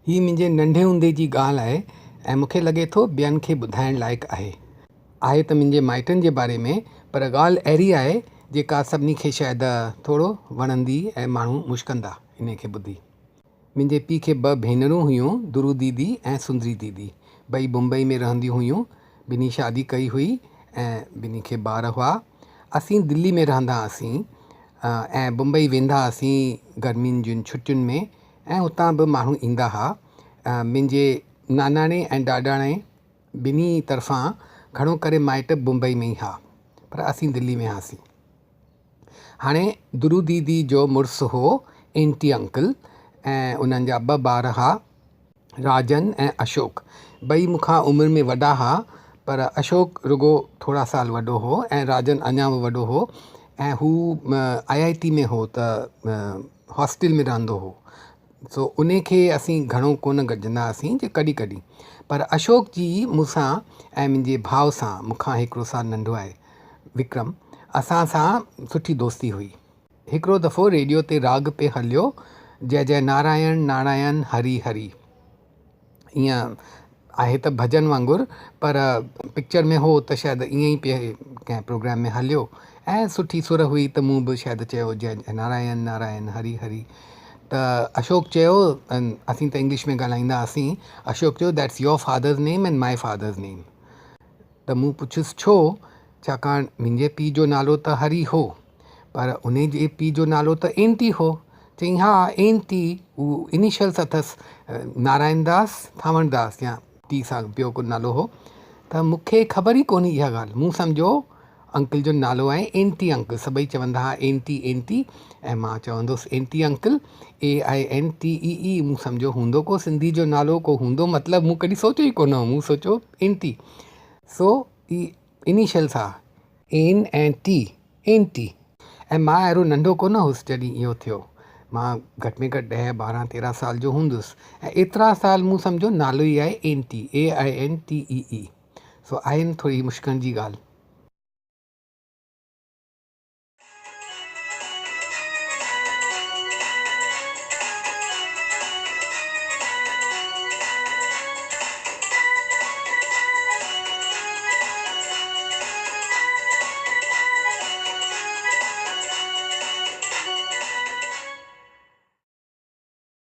هي منهنجي ننڍي هوندي جي ڳالهه آهي ۽ مون کي لڳي ٿو ٻين کي ٻڌائڻ لائق آهي. آهي ته منهنجي مائٽن جي باري ۾ پر ڳالهه اهڙي آهي جيڪا سڀني کي شايد ٿورو وڻندي ۽ ماڻهو مشڪندا انهي کي ٻڌي. منهنجي پيء کي ٻه ڀينرون هيون درو ديدي ۽ سندري ديدي. ٻئي بمبئي ۾ رهنديون هيون. ٻنهي شادي ڪئي هئي ۽ ٻنهي کي ٻار هئا. اسين دلي ۾ رهندا هئاسين ۽ بمبئي ويندا هئاسين گرمين جن ڇٽين ۾ ۽ اتان به ماڻهو ايندا ها. منهنجي ناناڻي ۽ ڏاڏاڻي ٻنهي طرفان گهڻو ڪري مائٽ بمبئي ۾ ئي ها پر اسين دلي ۾ هئاسين. هاڻي درو ديدي جو مڙس هو اينٽي انڪل ۽ انهن جا ٻه ٻار ها. راجن ۽ اشوڪ ٻئي مون کان عمر ۾ وڏا ها پر اشوڪ رڳو ٿورا سال وڏو هو ۽ راجن اڃا به وڏو هو ۽ هو آء آء ٽي ۾ هو ته هاسٽل ۾ رهندو هو سو ان کي اسين گهڻو ڪونه گڏجندا هئاسين جي ڪڏهن ڪڏهن پر اشوڪ جي مون سان ۽ منهنجي ڀاء سان مون کان هڪڙو سال ننڍو آهي وڪرم اسان سان سٺي دوستي هئي. هڪڙو دفعو ريڊيو تي راڳ پئي هليو، جئه جئه نارائڻ نارائڻ هري هري. ائين آهي ته ڀڄن وانگر پر پڪچر ۾ هو ته شايد ائين ئي پئي ڪنهن پروگرام ۾ هليو ۽ سٺي سر هئي ته مون به شايد چيو جئه جئه نارائڻ نارائڻ هري هري ته اشوڪ چيو اسين ته انگلش ۾ ڳالهائيندا هئاسين اشوڪ چيو that's your father's name and my father's name. ته مون پڇيس ڇو؟ ڇاڪاڻ منهنجي پيء جو نالو ته هري هو، پر انهي جي پيء جو نالو ته اين ٽي هو. چيائين ها اين ٽي، هو انيشلس اٿس نارائڻ داس ٿانوڻ داس يا ٽي سان ٻيو ڪو نالو هو. ته مون کي خبر ئي ڪونهي اها ڳالهه. مون سمجهيو انڪل جو نالو آهي اين ٽي انڪل، سڀئي چوندا هئا اين ٽي اين ٽي ۽ مان چوندو هوس N T uncle, A I N T E E, مون سمجهيو هوندو ڪو سنڌي جو نالو ڪو هوندو مطلب مون ڪڏهن سوچيو ئي ڪونه هو، مون سوچيو اين ٽي سو اي انيشلس ها اين ۽ ٽي، اين ٽي. ۽ مان اهڙو ننڍو ڪونه هوس جڏهن اهو ٿيو، مان گهٽ ۾ گهٽ ڏهه ٻارهن تيرهن سال جو هوندس ۽ ايترا سال مون سمجهيو نالو ئي آهي N T, A I N T E E. سو آهي نه ٿوري مشڪڻ جي ڳالهه.